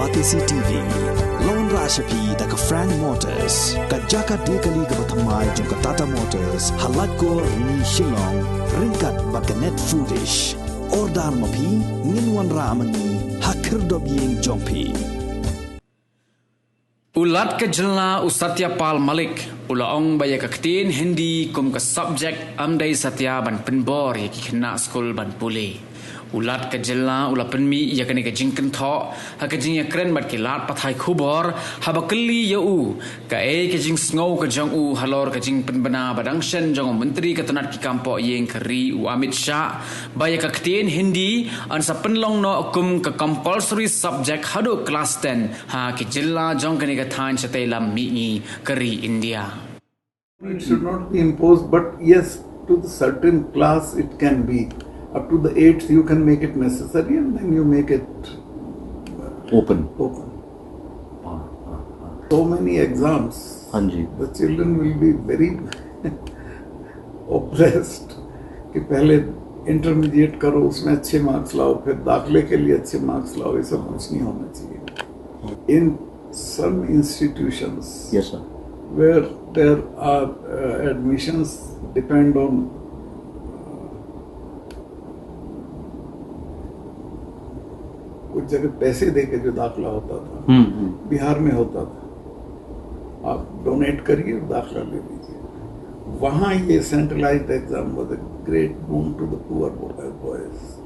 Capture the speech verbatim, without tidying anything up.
Batesi T V. Lawm rashapi da ka Frank Motors, ka jaka dei kali kaba thymmai jong ka Tata Motors, ha Laitkor ni Shillong, ryngkat bad ka Net Foodish. Order ma phi, ngin wanrah ma ngi ha khyrdop ïing jong phi. U Lat ka jylla u Satya Pal Malik u la ong ba ïa ka ktien Hindi kum ka subject ym dei satia ban pynbor ïa ki khynnah skul ban pule. U Lat ka jylla u la pynmih ïa kane ka jingkynthoh ha ka jingïakren bad ki lad pathai khubor haba kylli ïa u kaei ka jingsngew ka jong u halor ka jingpynbna ba dang shen jong u Myntri ka tnat ki kam poh ïing ka ri u Amit Shah ba ïa ka ktien Hindi yn sa pynlong noh kum ka compulsory subject haduh klas ten ha ki jylla jong kane ka thaiñ shatei lam mihngi ka ri India. It should not be imposed, but yes, to the certain class it can be. Up to the eighth, you can make it necessary, and then you make it Open. Open. हाँ, हाँ, हाँ। So many exams. हाँ जी। The children will be very oppressed. कि पहले इंटरमीडिएट करो, उसमें अच्छे मार्क्स लाओ, फिर दाखिले के लिए अच्छे मार्क्स लाओ, ये सब कुछ नहीं होना चाहिए. In some institutions, Yes, sir. where there are uh, admissions depend on कुछ जगह पैसे दे के जो दाखिला होता था, हम्म हम्म। बिहार में होता था, आप डोनेट करिए और दाखिला ले लीजिए. वहाँ ये centralized exam was a great boon to the poor boys.